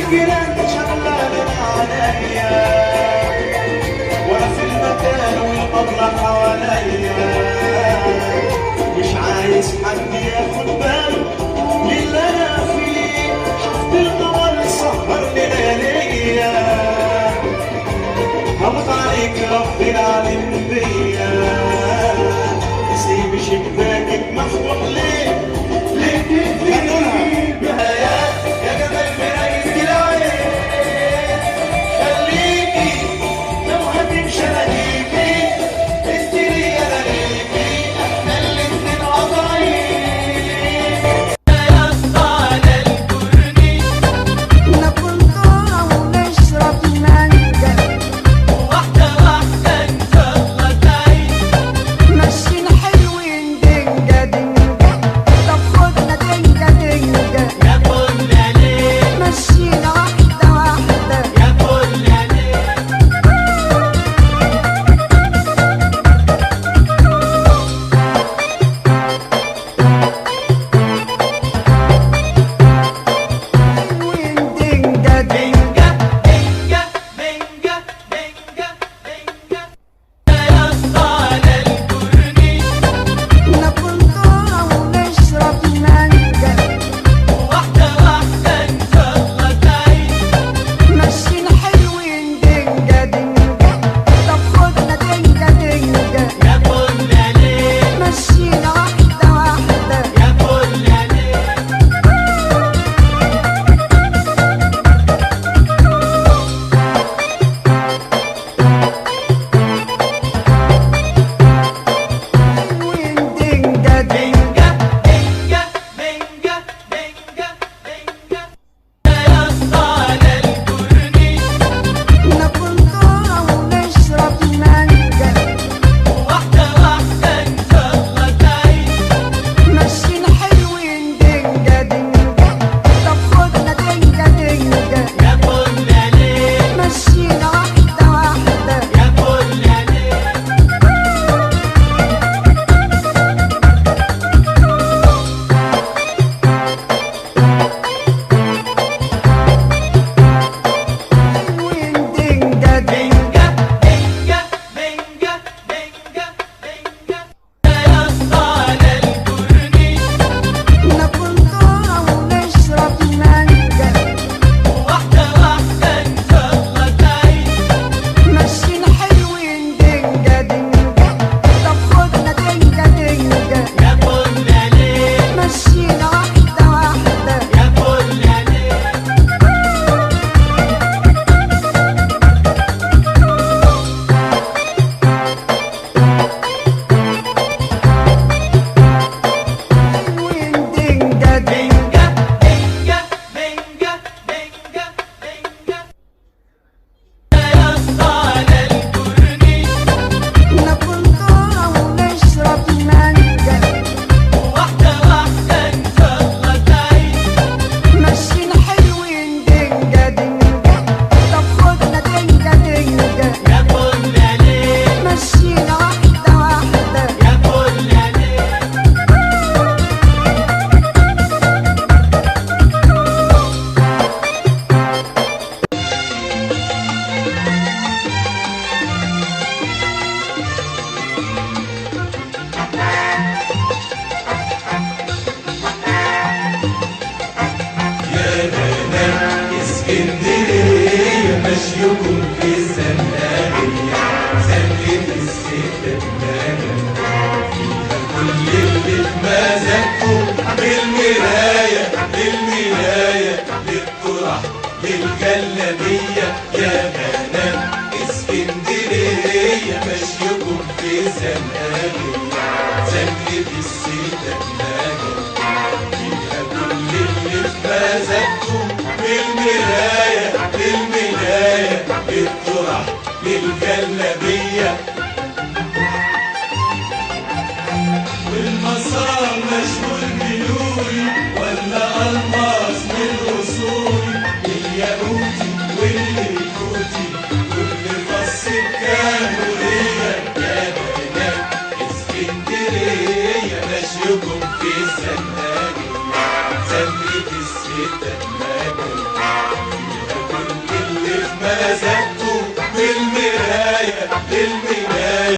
الجيران شغلانة عليا، وانا في المكان والقبلة حواليا، مش عايز حد ياخد باله من اللي انا فيه. شفت القمر سهر لياليا، هموت عليك رب العالم بيا. سيب شباكك مفتوح ليه؟ ليه تقفلي بها يا جمال مراية العين؟ خليكي لو هتمشي انا ليكي، انت ليا انا ليكي، احنا الاتنين قاطعين. على الكورنيش ناكل ذرة ونشرب مانجا، واحدة واحدة إن شاء الله تعيش. ماشيين حلوين دنجة دنجة، طب خدنا دنجة دنجة، يا كل ليل مشينا واحدة واحدة. يا كل ليل. حلوين دنجة دنجة دنجة دنجة دنجة دنجة يا اسطى على الكورنيش ناكل ذرة ونشرب مانجا، واحدة واحدة إن شاء الله تعيش. ماشيين حلوين دنجة دنجة، طب خدنا دنجة دنجة، يا كل ليل مشينا واحدة واحدة. يا كل ليل. حلوين دنجة دنجة دنجة دنجة دنجة دنجة يا اسطى على الكورنيش ناكل ذرة ونشرب مانجا، واحدة واحدة إن شاء الله تعيش. ماشيين حلوين دنجة دنجة، طب خدنا دنجة دنجة، يا كل ليل مشينا واحدة واحدة. يا كل ليل. حلوين دنجة دنجة دنجة دنجة دنجة دنجة يا اسطى على الكورنيش ناكل ذرة ونشرب مانجا، واحدة واحدة إن شاء الله تعيش. ماشيين حلوين دنجة دنجة، طب خدنا دنجة دنجة، يا كل ليل مشينا واحدة واحدة. يا كل ليل. حلوين دنجة دنجة دنجة دنجة دنجة دنجة يا اسطى على الكورنيش ناكل ذرة ونشرب مانجا، واحدة واحدة إن شاء الله تعيش. ماشيين حلوين دنجة دنجة، طب خدنا دنجة دنجة، يا كل ليل مشينا واحدة واحدة. يا كل ليل. يا بنات اسكندرية مشيكم في الزنقية، زنقة الستات فيها كل اللي في مزاجكم، بالمراية للمراية للطرح للجلابية. يا بنات اسكندرية مشيكم في الزنقية، زنقة الستات فيها كل اللي في مزاجكم، بالمراية للمراية للطرح للجلابية. والمسار مشغول بلوري ولا ألماس من أصولي، الياقوتي واللي يفوتي. مزجته بالمراية.